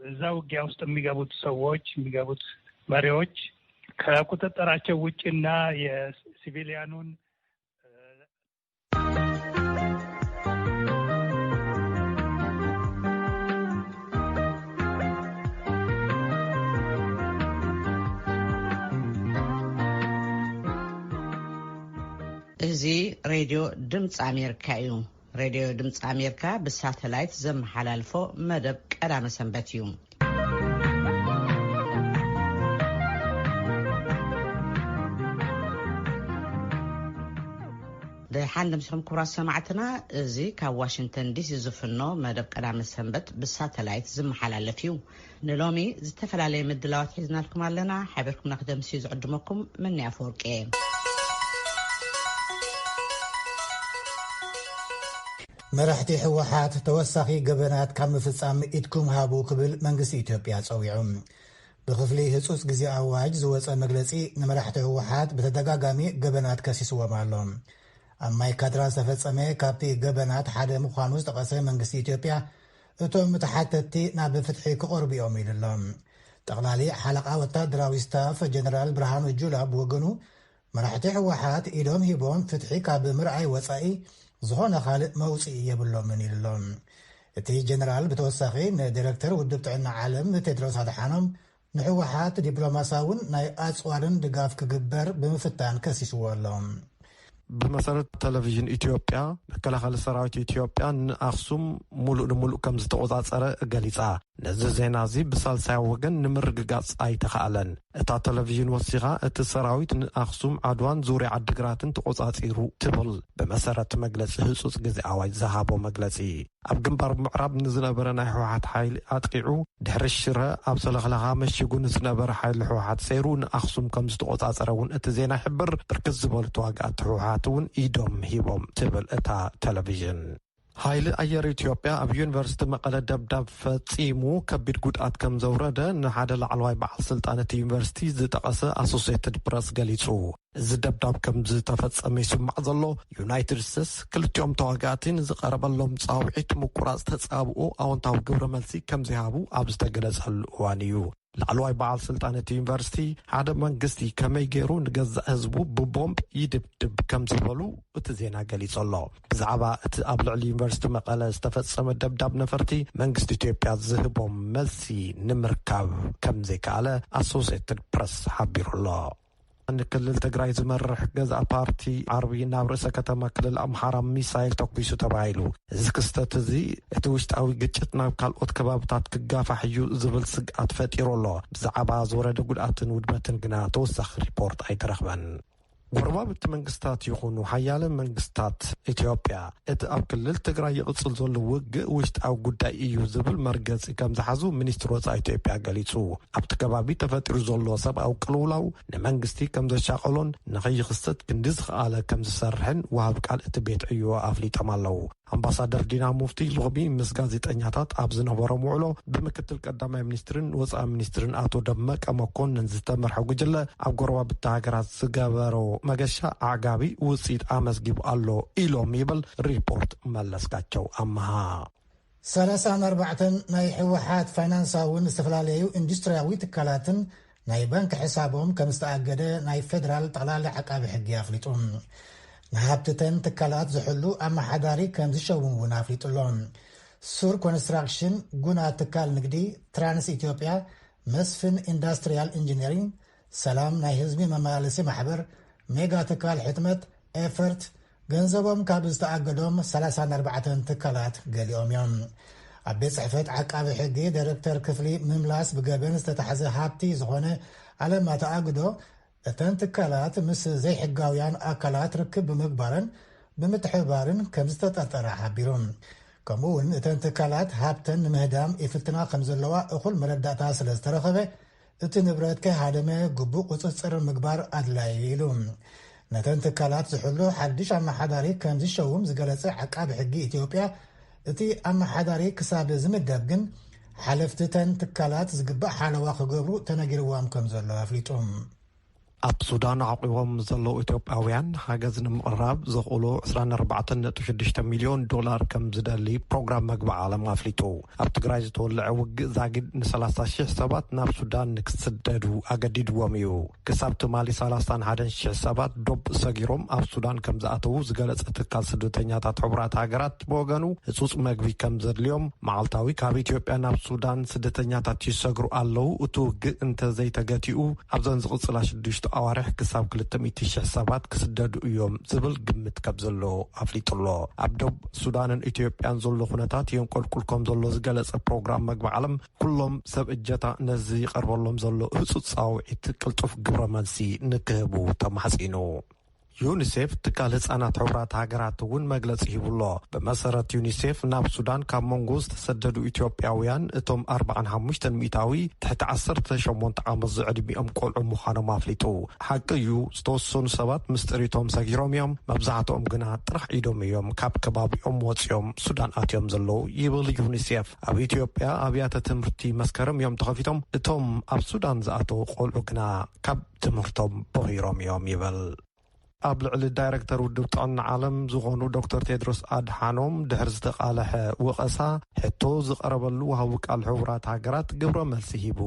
እዛ ውጊያ ውስጥ የሚገቡት ሰዎች፣ የሚገቡት መሪዎች ከቁጥጥራቸው ውጭና የሲቪሊያኑን እዚ ሬድዮ ድምፂ ኣሜሪካ እዩ። ሬድዮ ድምፂ ኣሜሪካ ብሳተላይት ዘመሓላልፎ መደብ ቀዳመ ሰንበት እዩ። ደሓን ደምስኹም ክቡራት ሰማዕትና፣ እዚ ካብ ዋሽንግተን ዲሲ ዝፍኖ መደብ ቀዳመ ሰንበት ብሳተላይት ዝመሓላለፍ እዩ። ንሎሚ ዝተፈላለየ ምድላዋት ሒዝናልኩም ኣለና። ሓቢርኩምና ክደምስዩ ዝዕድመኩም መኒ ኣፈወርቂ እየ። መራሕቲ ህወሓት ተወሳኺ ገበናት ካብ ምፍጻም ኢድኩም ሃቡ ክብል መንግስቲ ኢትዮጵያ ጸዊዑ። ብክፍሊ ህጹጽ ግዜ ኣዋጅ ዝወጸ መግለጺ፣ ንመራሕቲ ህወሓት ብተደጋጋሚ ገበናት ከሲስዎም ኣሎ። ኣብ ማይ ካድራ ዝተፈጸመ ካብቲ ገበናት ሓደ ምዃኑ ዝጠቐሰ መንግስቲ ኢትዮጵያ፣ እቶም ተሓተትቲ ናብ ፍትሒ ክቐርቡ እዮም ኢሉ ኣሎ። ጠቕላሊ ሓለቓ ወታደራዊ ስታፍ ጀነራል ብርሃኑ ጁላ ብወገኑ፣ መራሕቲ ህወሓት ኢዶም ሂቦም ፍትሒ ካብ ምርኣይ ወጻኢ ዝኾነ ካልእ መውጽኢ የብሎምን ኢሉ ኣሎ። እቲ ጀነራል ብተወሳኺ ንዲረክተር ውድብ ጥዕና ዓለም ቴድሮስ ኣድሓኖም ንህወሓት ዲፕሎማሳውን ናይ ኣጽዋርን ድጋፍ ክግበር ብምፍታን ከሲስዎ ኣሎ። ብመሰረት ቴሌቪዥን ኢትዮጵያ፣ መከላኸሊ ሰራዊት ኢትዮጵያ ንኣኽሱም ሙሉእ ንሙሉእ ከም ዝተቆጻጸረ ገሊጻ። ነዚ ዜና እዚ ብሳልሳይ ወገን ንምርግጋጽ ኣይተኻእለን። እታ ቴሌቪዥን ወሲኻ፣ እቲ ሰራዊት ንኣኽሱም፣ ዓድዋን ዙርያ ዓድግራትን ተቆጻጺሩ ትብል። ብመሰረት መግለጺ ህጹጽ ግዜ ኣዋጅ ዝሃቦ መግለጺ፣ ኣብ ግንባር ምዕራብ ንዝነበረ ናይ ህወሓት ሓይሊ ኣጥቂዑ፣ ድሕሪ ሽረ ኣብ ሰለኽለኻ መሺጉ ንዝነበረ ሓይሊ ህወሓት ሰይሩ ንኣኽሱም ከም ዝተቆጻጸረ እውን እቲ ዜና ይሕብር። ብርክት ዝበሉ ተዋጋእቲ ህወሓት እውን ኢዶም ሂቦም ትብል እታ ቴሌቪዥን። ሓይሊ ኣየር ኢትዮጵያ ኣብ ዩኒቨርሲቲ መቐለ ደብዳብ ፈጺሙ ከቢድ ጉድኣት ከም ዘውረደ ንሓደ ላዕለዋይ በዓል ስልጣን እቲ ዩኒቨርሲቲ ዝጠቐሰ ኣሶሴትድ ፕረስ ገሊጹ። እዚ ደብዳብ ከም ዝተፈጸመ ይስማዕ ዘሎ፣ ዩናይትድ ስቴትስ ክልቲኦም ተዋጋእቲ ንዝቐረበሎም ጻውዒት ምቁራጽ ተጻብኦ ኣወንታዊ ግብረ መልሲ ከም ዘይሃቡ ኣብ ዝተገለጸሉ እዋን እዩ። ላዕለዋይ በዓል ስልጣን እቲ ዩኒቨርሲቲ፣ ሓደ መንግስቲ ከመይ ገይሩ ንገዛእ ህዝቡ ብቦምብ ይድብድብ ከም ዝበሉ እቲ ዜና ገሊጹ ኣሎ። ብዛዕባ እቲ ኣብ ልዕሊ ዩኒቨርሲቲ መቐለ ዝተፈጸመ ደብዳብ ነፈርቲ፣ መንግስቲ ኢትዮጵያ ዝህቦም መልሲ ንምርካብ ከም ዘይከኣለ ኣሶሴትድ ፕረስ ሓቢሩ ኣሎ። ንክልል ትግራይ ዝመርሕ ገዛእ ፓርቲ ዓርቢ ናብ ርእሰ ከተማ ክልል ኣምሓራ ሚሳይል ተኩሱ ተባሂሉ። እዚ ክስተት እዚ፣ እቲ ውሽጣዊ ግጭት ናብ ካልኦት ከባብታት ክጋፋሕ እዩ ዝብል ስግኣት ፈጢሩ ኣሎ። ብዛዕባ ዝወረደ ጉድኣትን ውድመትን ግና ተወሳኺ ሪፖርት ኣይተረኽበን። ጎረባብቲ መንግስታት ይኹኑ ሓያለ መንግስታት፣ ኢትዮጵያ እቲ ኣብ ክልል ትግራይ ይቕጽል ዘሎ ውግእ ውሽጣዊ ጉዳይ እዩ ዝብል መርገጺ ከም ዝሓዙ ሚኒስትሪ ወጻኢ ኢትዮጵያ ገሊጹ። ኣብቲ ከባቢ ተፈጢሩ ዘሎ ሰብኣዊ ቅልውላው ንመንግስቲ ከም ዘሻቐሎን ንኸይኽሰት ክንዲ ዝኸኣለ ከም ዝሰርሕን ወሃቢ ቃል እቲ ቤት ዕዮ ኣፍሊጦም ኣለዉ። ኣምባሳደር ዲና ሙፍቲ ሎሚ ምስ ጋዜጠኛታት ኣብ ዝነበሮም ውዕሎ፣ ብምክትል ቀዳማይ ሚኒስትርን ወጻኢ ሚኒስትርን ኣቶ ደመቀ መኮንን ዝተመርሐ ጉጅለ ኣብ ጎረባብቲ ሃገራት ዝገበሮ መገሻ ኣዕጋቢ ውጽኢት ኣመዝጊቡ ኣሎ ኢሎም ይብል ሪፖርት መለስካቸው ኣመሃ። ሰላሳን ኣርባዕተን ናይ ህወሓት ፋይናንሳውን ዝተፈላለዩ ኢንዱስትሪያዊ ትካላትን ናይ ባንክ ሕሳቦም ከም ዝተኣገደ ናይ ፌደራል ጠቕላሊ ዓቃቢ ሕጊ ኣፍሊጡ። ንሃብትተን ትካላት ዝሕሉ ኣመሓዳሪ ከም ዝሸውም እውን ኣፍሊጡ ኣሎ። ሱር ኮንስትራክሽን፣ ጉና ትካል ንግዲ፣ ትራንስ ኢትዮጵያ፣ መስፍን ኢንዳስትሪያል ኢንጂነሪንግ፣ ሰላም ናይ ህዝቢ መመላለሲ ማሕበር፣ ሜጋ ትካል ሕትመት፣ ኤፈርት፣ ገንዘቦም ካብ ዝተኣገዶም ሰላሳን ኣርባዕተን ትካላት ገሊኦም እዮም። ኣብ ቤት ጽሕፈት ዓቃቢ ሕጊ ዳይሬክተር ክፍሊ ምምላስ ብገበን ዝተታሕዘ ሃብቲ ዝኾነ ኣለማ ተኣግዶ፣ እተን ትካላት ምስ ዘይሕጋውያን ኣካላት ርክብ ብምግባረን ብምትሕብባርን ከም ዝተጠርጠራ ሓቢሩ። ከምኡ እውን እተን ትካላት ሃብተን ንምህዳም ይፍትና ከም ዘለዋ እኹል መረዳእታ ስለ ዝተረኸበ፣ እቲ ንብረት ከይሃደመ ግቡእ ቁጽጽር ምግባር ኣድላዪ ኢሉ። ነተን ትካላት ዝሕሉ ሓድሽ ኣመሓዳሪ ከም ዝሸውም ዝገለጸ ዓቃቢ ሕጊ ኢትዮጵያ፣ እቲ ኣመሓዳሪ ክሳብ ዝምደብ ግን ሓለፍቲ እተን ትካላት ዝግባእ ሓለዋ ክገብሩ ተነጊርዎም ከም ዘሎ ኣፍሊጡ። ኣብ ሱዳን ዓቂቦም ዘለዉ ኢትዮጵያውያን ሓገዝ ንምቕራብ ዘኽእሎ ዕስራን ኣርባዕተን ነጥቢ ሽዱሽተ ሚልዮን ዶላር ከም ዝደሊ ፕሮግራም መግቢ ዓለም ኣፍሊጡ። ኣብ ትግራይ ዝተወልዐ ውግእ ዛጊድ ንሰላሳ ሽሕ ሰባት ናብ ሱዳን ንክስደዱ ኣገዲድዎም እዩ። ክሳብ ትማሊ ሰላሳን ሓደን ሽሕ ሰባት ዶብ ሰጊሮም ኣብ ሱዳን ከም ዝኣተዉ ዝገለጸ ትካል ስደተኛታት ሕቡራት ሃገራት ብወገኑ ህጹጽ መግቢ ከም ዘድልዮም፣ መዓልታዊ ካብ ኢትዮጵያ ናብ ሱዳን ስደተኛታት ይሰግሩ ኣለዉ። እቲ ውግእ እንተ ዘይተገቲኡ ኣብዘን ዝቕጽላ ሽዱሽተ ኣዋርሕ ክሳብ ክልተ ሚእቲ ሽሕ ሰባት ክስደዱ እዮም ዝብል ግምት ከም ዘሎ ኣፍሊጡ ኣሎ። ኣብ ዶብ ሱዳንን ኢትዮጵያን ዘሎ ኩነታት የንቆልቁል ከም ዘሎ ዝገለጸ ፕሮግራም መግቢ ዓለም፣ ኩሎም ሰብ እጀታ ነዚ ይቐርበሎም ዘሎ ህጹጽ ጻውዒት ቅልጡፍ ግብረ መልሲ ንክህቡ ተማሕጺኑ። ዩኒሴፍ፣ ትካል ህጻናት ሕቡራት ሃገራት እውን መግለጺ ሂቡ ኣሎ። ብመሰረት ዩኒሴፍ፣ ናብ ሱዳን ካብ መንጎ ዝተሰደዱ ኢትዮጵያውያን እቶም ኣርባዓን ሓሙሽተን ሚእታዊ ትሕቲ ዓሰርተ ሸሞንተ ዓመት ዝዕድሚኦም ቆልዑ ምዃኖም ኣፍሊጡ። ሓቂ እዩ፣ ዝተወሰኑ ሰባት ምስ ጥሪቶም ሰጊሮም እዮም፣ መብዛሕትኦም ግና ጥራሕ ኢዶም እዮም ካብ ከባቢኦም ወጺኦም ሱዳን ኣትዮም ዘለዉ ይብል ዩኒሴፍ። ኣብ ኢትዮጵያ ኣብያተ ትምህርቲ መስከረም እዮም ተኸፊቶም፣ እቶም ኣብ ሱዳን ዝኣተዉ ቆልዑ ግና ካብ ትምህርቶም ቦሂሮም እዮም ይብል። ኣብ ልዕሊ ዳይረክተር ውድብ ጥዕና ዓለም ዝኾኑ ዶክተር ቴድሮስ ኣድሓኖም ድሕሪ ዝተቓለሐ ወቐሳ፣ ሕቶ ዝቐረበሉ ወሃቢ ቃል ሕቡራት ሃገራት ግብረ መልሲ ሂቡ።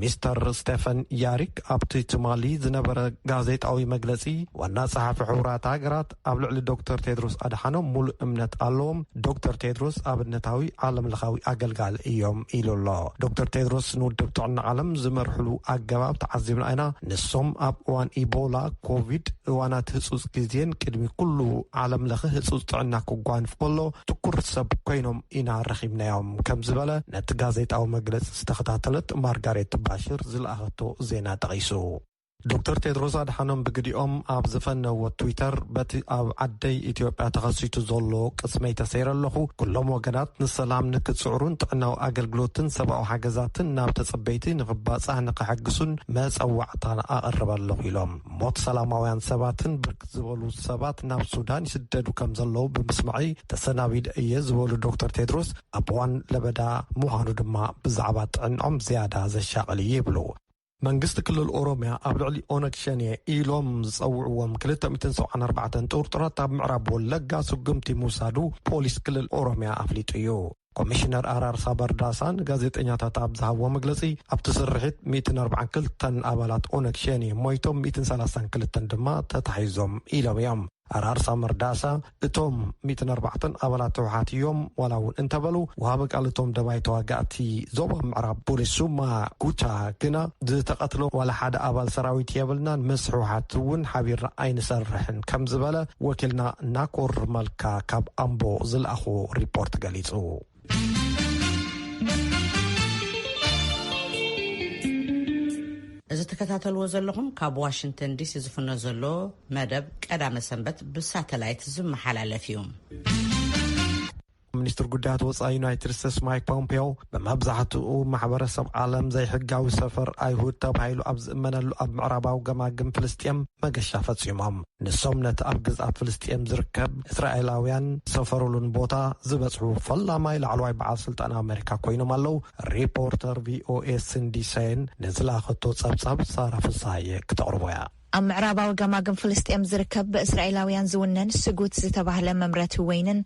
ሚስተር ስቴፈን ያሪክ ኣብቲ ትማሊ ዝነበረ ጋዜጣዊ መግለጺ፣ ዋና ጸሓፊ ሕቡራት ሃገራት ኣብ ልዕሊ ዶክተር ቴድሮስ ኣድሓኖም ሙሉእ እምነት ኣለዎም፣ ዶክተር ቴድሮስ ኣብነታዊ ዓለምለኻዊ ኣገልጋሊ እዮም ኢሉ ኣሎ። ዶክተር ቴድሮስ ንውድብ ጥዕና ዓለም ዝመርሕሉ ኣገባብ ተዓዚብና ኢና። ንሶም ኣብ እዋን ኢቦላ፣ ኮቪድ፣ እዋናት ህጹጽ ግዜን ቅድሚ ኩሉ ዓለም ለኸ ህጹጽ ጥዕና ክጓንፍ ከሎ ትኩር ሰብ ኮይኖም ኢና ረኺብናዮም ከም ዝበለ ነቲ ጋዜጣዊ መግለጺ ዝተኸታተለት ማርጋሬት ባሽር ዝለኣኸቶ ዜና ጠቒሱ። ዶክተር ቴድሮስ ኣድሓኖም ብግዲኦም ኣብ ዝፈነዎ ትዊተር፣ በቲ ኣብ ዓደይ ኢትዮጵያ ተኸሲቱ ዘሎ ቅስመይ ተሰይረ ኣለኹ። ኩሎም ወገናት ንሰላም ንክጽዕሩን ጥዕናዊ ኣገልግሎትን ሰብኣዊ ሓገዛትን ናብ ተጸበይቲ ንኽባጻሕ ንኽሕግሱን መጸዋዕታን ኣቕርብ ኣለኹ ኢሎም። ሞት ሰላማውያን ሰባትን ብርክት ዝበሉ ሰባት ናብ ሱዳን ይስደዱ ከም ዘለዉ ብምስማዐይ ተሰናቢደ እየ ዝበሉ ዶክተር ቴድሮስ፣ ኣብ እዋን ለበዳ ምዃኑ ድማ ብዛዕባ ጥዕንኦም ዝያዳ ዘሻቕል እዩ ይብሉ። መንግስቲ ክልል ኦሮሚያ ኣብ ልዕሊ ኦነግ ሸኔ ኢሎም ዝጸውዕዎም ክልተ ሚእትን ሰብዓን ኣርባዕተን ጥርጡራት ኣብ ምዕራብ ወለጋ ስጉምቲ ምውሳዱ ፖሊስ ክልል ኦሮሚያ ኣፍሊጡ እዩ። ኮሚሽነር ኣራርሳ በርዳሳ ንጋዜጠኛታት ኣብ ዝሃብዎ መግለጺ፣ ኣብቲ ስርሒት ሚእትን ኣርባዓን ክልተን ኣባላት ኦነግ ሸኔ ሞይቶም፣ ሚእትን ሰላሳን ክልተን ድማ ተታሒዞም ኢሎም እዮም። ኣራርሳ መርዳሳ፣ እቶም ሚእትን ኣርባዕተን ኣባላት ህወሓት እዮም ዋላ እውን እንተበሉ፣ ወሃቢ ቃል እቶም ደባይ ተዋጋእቲ ዞባ ምዕራብ ቡሪሱማ ጉቻ ግና፣ ዝተቐትለ ዋላ ሓደ ኣባል ሰራዊት የብልናን፣ ምስ ህወሓት እውን ሓቢርና ኣይንሰርሕን ከም ዝበለ ወኪልና ናኮር መልካ ካብ ኣምቦ ዝለኣኾ ሪፖርት ገሊጹ። እዚ ትከታተልዎ ዘለኹም ካብ ዋሽንግተን ዲሲ ዝፍኖ ዘሎ መደብ ቀዳመ ሰንበት ብሳተላይት ዝመሓላለፍ እዩ። ሚኒስትር ጉዳያት ወጻኢ ዩናይትድ ስቴትስ ማይክ ፖምፔዮ፣ ብመብዛሕትኡ ማሕበረሰብ ዓለም ዘይሕጋዊ ሰፈር ኣይሁድ ተባሂሉ ኣብ ዝእመነሉ ኣብ ምዕራባዊ ገማግም ፍልስጤም መገሻ ፈጺሞም። ንሶም ነቲ ኣብ ግዝኣት ፍልስጤም ዝርከብ እስራኤላውያን ዝሰፈሩሉን ቦታ ዝበጽሑ ፈላማይ ላዕለዋይ በዓል ስልጣን ኣሜሪካ ኮይኖም ኣለዉ። ሪፖርተር ቪኦኤ ሲንዲ ሰይን ንዝላኸቶ ጸብጻብ ሳራ ፍሳሃየ ክተቕርቦ እያ። ኣብ ምዕራባዊ ገማግም ፍልስጤም ዝርከብ ብእስራኤላውያን ዝውነን ስጉት ዝተባህለ መምረቲ ወይንን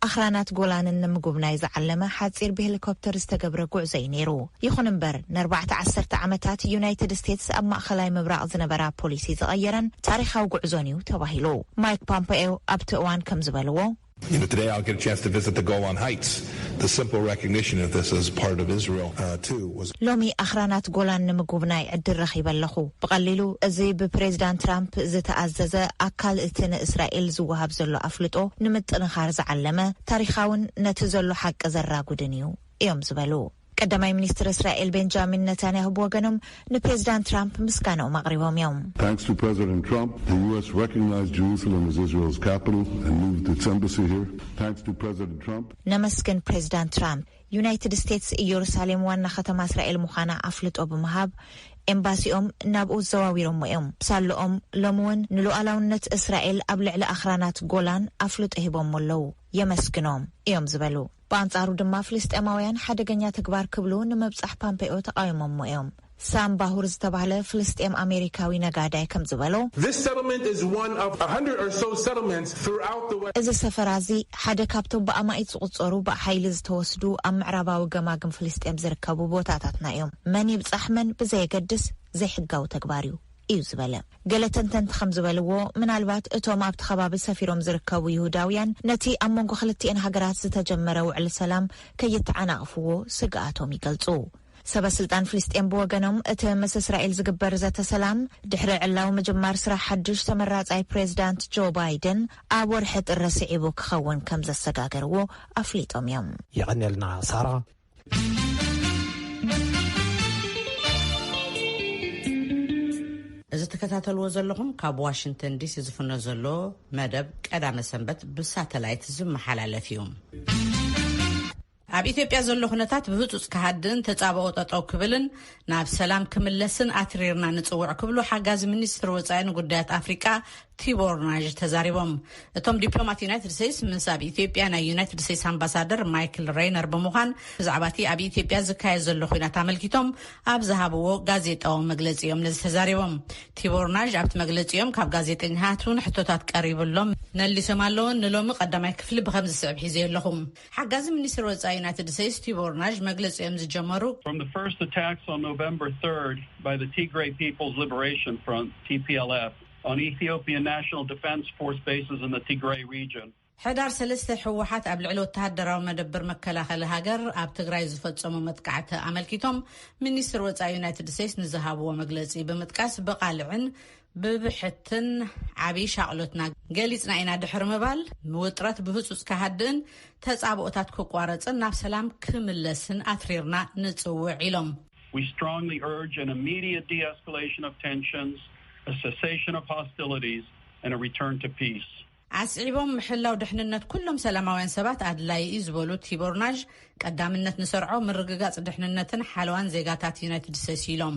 ኣኽራናት ጎላንን ንምጉብናይ ዝዓለመ ሓጺር ብሄሊኮፕተር ዝተገብረ ጉዕዞ እዩ ነይሩ። ይኹን እምበር፣ ንኣርባዕተ ዓሰርተ ዓመታት ዩናይትድ ስቴትስ ኣብ ማእኸላይ ምብራቕ ዝነበራ ፖሊሲ ዝቐየረን ታሪኻዊ ጉዕዞን እዩ ተባሂሉ። ማይክ ፖምፔዮ ኣብቲ እዋን ከም ዝበልዎ፣ You know, today I'll get a chance to visit the Golan Heights. The simple recognition of this as part of Israel, uh, too, was ሎሚ ኣኽራናት ጎላን ንምጉብናይ ዕድል ረኺበ ኣለኹ። ብቐሊሉ፣ እዚ ብፕሬዚዳንት ትራምፕ ዝተኣዘዘ ኣካል እቲ ንእስራኤል ዝወሃብ ዘሎ ኣፍልጦ ንምጥንኻር ዝዓለመ፣ ታሪኻውን ነቲ ዘሎ ሓቂ ዘራጉድን እዩ እዮም ዝበሉ። ቀዳማይ ሚኒስትር እስራኤል ቤንጃሚን ነታንያሁ ብወገኖም ንፕሬዚዳንት ትራምፕ ምስጋናኦም ኣቕሪቦም እዮም። Thanks to President Trump, the U S recognized Jerusalem as Israel's capital and moved its embassy here. Thanks to President Trump. ነመስግን ፕሬዚዳንት ትራምፕ። ዩናይትድ ስቴትስ ኢየሩሳሌም ዋና ከተማ እስራኤል ምዃና ኣፍልጦ ብምሃብ፣ ኤምባሲኦም ናብኡ ዘዋዊሮሞ እዮም። ብሳልኦም ሎሚ እውን ንሉዓላውነት እስራኤል ኣብ ልዕሊ ኣኽራናት ጎላን ኣፍልጦ ሂቦሞ ኣለዉ። የመስግኖም እዮም ዝበሉ። ብኣንጻሩ ድማ ፍልስጤማውያን ሓደገኛ ተግባር ክብሉ ንምብጻሕ ፓምፔኦ ተቃዊሞሞ እዮም። ሳም ባሁር ዝተባህለ ፍልስጤም ኣሜሪካዊ ነጋዳይ ከም ዝበሎ፣ This settlement is one of a hundred or so settlements throughout the West. እዚ ሰፈራ እዚ ሓደ ካብቶም ብኣማኢት ዝቑጸሩ ብሓይሊ ዝተወስዱ ኣብ ምዕራባዊ ገማግም ፍልስጤም ዝርከቡ ቦታታትና እዮም። መን ይብጻሕ መን ብዘየገድስ ዘይሕጋዊ ተግባር እዩ እዩ ዝበለ። ገለ ተንተንቲ ከም ዝበልዎ፣ ምናልባት እቶም ኣብቲ ከባቢ ሰፊሮም ዝርከቡ ይሁዳውያን ነቲ ኣብ መንጎ ክልቲኤን ሃገራት ዝተጀመረ ውዕሊ ሰላም ከይተዓናቕፍዎ ስግኣቶም ይገልጹ። ሰበ ስልጣን ፍልስጤም ብወገኖም፣ እቲ ምስ እስራኤል ዝግበር ዘተ ሰላም ድሕሪ ዕላዊ ምጅማር ስራሕ ሓድሽ ተመራጻይ ፕሬዝዳንት ጆ ባይደን ኣብ ወርሒ ጥሪ ስዒቡ ክኸውን ከም ዘሰጋገርዎ ኣፍሊጦም እዮም። የቐንየልና ሳራ። እዚ ትከታተልዎ ዘለኹም ካብ ዋሽንግተን ዲሲ ዝፍኖ ዘሎ መደብ ቀዳመ ሰንበት ብሳተላይት ዝመሓላለፍ እዩ። ኣብ ኢትዮጵያ ዘሎ ኩነታት ብህጹጽ ክሃድእን ተጻብኦ ጠጠው ክብልን ናብ ሰላም ክምለስን ኣትሪርና ንጽውዕ ክብሉ ሓጋዚ ሚኒስትር ወጻኢን ጉዳያት ኣፍሪቃ ቲቦር ናዥ ተዛሪቦም። እቶም ዲፕሎማት ዩናይትድ ስቴትስ ምስ ኣብ ኢትዮጵያ ናይ ዩናይትድ ስቴትስ ኣምባሳደር ማይክል ሬይነር ብምዃን ብዛዕባ እቲ ኣብ ኢትዮጵያ ዝካየድ ዘሎ ኩናት ኣመልኪቶም ኣብ ዝሃብዎ ጋዜጣዊ መግለጺ እዮም ነዚ ተዛሪቦም። ቲቦር ናዥ ኣብቲ መግለጺኦም ካብ ጋዜጠኛታት እውን ሕቶታት ቀሪብሎም መሊሶም ኣለውን። ንሎሚ ቀዳማይ ክፍሊ ብከም ዝስዕብ ሒዘ ኣለኹም። ሓጋዚ ሚኒስትር ወጻኢ ዩናይትድ ስቴትስ ቲቦር ናዥ መግለጺኦም ዝጀመሩ From the first attacks on November third by the Tigray People's Liberation Front, T P L F, on Ethiopian National Defense Force bases in the Tigray region, ሕዳር ሰለስተ ህወሓት ኣብ ልዕሊ ወተሃደራዊ መደብር መከላኸሊ ሃገር ኣብ ትግራይ ዝፈጸሙ መጥቃዕቲ ኣመልኪቶም ሚኒስትር ወጻኢ ዩናይትድ ስቴትስ ንዝሃብዎ መግለጺ ብምጥቃስ ብቓልዕን ብብሕትን ዓብዪ ሻቕሎትና ገሊጽና ኢና ድሕሪ ምባል፣ ውጥረት ብህጹጽ ክሃድእን ተጻብኦታት ክቋረጽን ናብ ሰላም ክምለስን ኣትሪርና ንጽውዕ ኢሎም። We strongly urge an immediate de-escalation of tensions, a cessation of hostilities, and a return to peace. ኣስዒቦም፣ ምሕላው ድሕንነት ኩሎም ሰላማውያን ሰባት ኣድላይ እዩ ዝበሉ ቲቦር ናዥ፣ ቀዳምነት ንሰርዖ ምርግጋጽ ድሕንነትን ሓለዋን ዜጋታት ዩናይትድ ስቴትስ ኢሎም።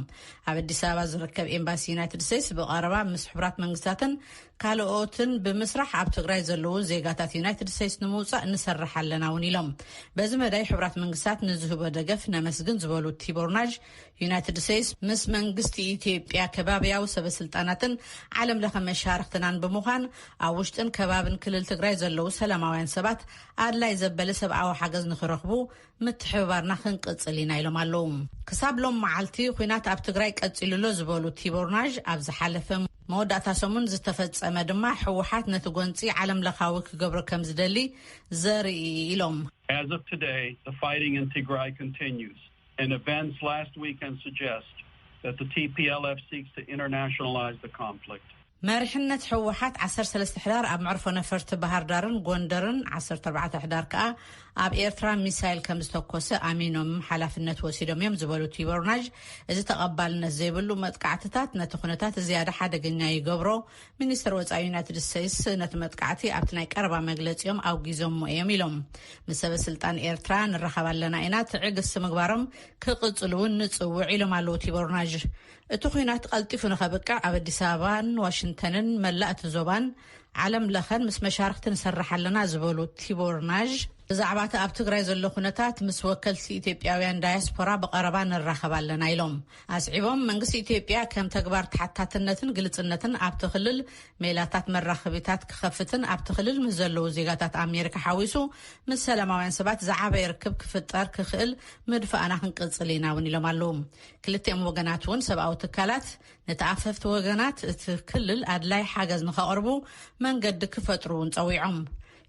ኣብ ኣዲስ ኣበባ ዝርከብ ኤምባሲ ዩናይትድ ስቴትስ ብቐረባ ምስ ሕቡራት መንግስታትን ካልኦትን ብምስራሕ ኣብ ትግራይ ዘለዉ ዜጋታት ዩናይትድ ስቴትስ ንምውጻእ ንሰርሕ ኣለና እውን ኢሎም። በዚ መዳይ ሕቡራት መንግስታት ንዝህቦ ደገፍ ነመስግን ዝበሉ ቲቦር ናዥ፣ ዩናይትድ ስቴትስ ምስ መንግስቲ ኢትዮጵያ፣ ከባብያዊ ሰበ ስልጣናትን ዓለም ለኸ መሻርክትናን ብምዃን ኣብ ውሽጥን ከባብን ክልል ትግራይ ዘለዉ ሰላማውያን ሰባት ኣድላይ ዘበለ ሰብኣዊ ሓገዝ ንኽረኽቡ ምትሕብባርና ክንቅጽል ኢና ኢሎም ኣለዉ። ክሳብ ሎም መዓልቲ ኲናት ኣብ ትግራይ ቀጺሉ ኣሎ ዝበሉ ቲቦር ናዥ፣ ኣብ ዝሓለፈ መወዳእታ ሰሙን ዝተፈጸመ ድማ ህወሓት ነቲ ጎንጺ ዓለም ለኻዊ ክገብሮ ከም ዝደሊ ዘርኢ ኢሎም። As of today, the fighting in Tigray continues, and events last weekend suggest that the T P L F seeks to internationalize the conflict. መሪሕነት ህወሓት ዓሰርተ ሰለስተ ሕዳር ኣብ መዕርፎ ነፈርቲ ባህር ዳርን ጎንደርን፣ ዓሰርተ ኣርባዕተ ሕዳር ከኣ ኣብ ኤርትራ ሚሳይል ከም ዝተኮሰ ኣሚኖም ሓላፍነት ወሲዶም እዮም ዝበሉ ቲቦር ናዥ፣ እዚ ተቐባልነት ዘይብሉ መጥቃዕትታት ነቲ ኩነታት ዝያዳ ሓደገኛ ይገብሮ። ሚኒስትር ወጻኢ ዩናይትድ ስቴትስ ነቲ መጥቃዕቲ ኣብቲ ናይ ቀረባ መግለጺኦም ኣውጊዞሞ እዮም ኢሎም። ምስ ሰበ ስልጣን ኤርትራ ንራኸብ ኣለና ኢና፣ ትዕግስቲ ምግባሮም ክቕጽሉ እውን ንጽውዕ ኢሎም ኣለዉ ቲቦር ናዥ። እቲ ኲናት ቀልጢፉ ንኸብቅዕ ኣብ ኣዲስ ኣበባን ዋሽንግተንን መላእ እቲ ዞባን ዓለም ለኸን ምስ መሻርኽቲ ንሰርሕ ኣለና ዝበሉ ቲቦር ናዥ፣ ብዛዕባ እቲ ኣብ ትግራይ ዘሎ ኩነታት ምስ ወከልቲ ኢትዮጵያውያን ዳያስፖራ ብቐረባ ንራኸብ ኣለና ኢሎም። ኣስዒቦም፣ መንግስቲ ኢትዮጵያ ከም ተግባር ተሓታትነትን ግልጽነትን ኣብቲ ክልል ሜላታት መራኸቢታት ክኸፍትን ኣብቲ ክልል ምስ ዘለዉ ዜጋታት ኣሜሪካ ሓዊሱ ምስ ሰላማውያን ሰባት ዝዓበየ ርክብ ክፍጠር ክኽእል ምድፋእና ክንቅጽል ኢና እውን ኢሎም ኣለዉ። ክልቲኦም ወገናት እውን ሰብኣዊ ትካላት ነቲ ኣፈፍቲ ወገናት እቲ ክልል ኣድላይ ሓገዝ ንኸቕርቡ መንገዲ ክፈጥሩ እውን ጸዊዖም።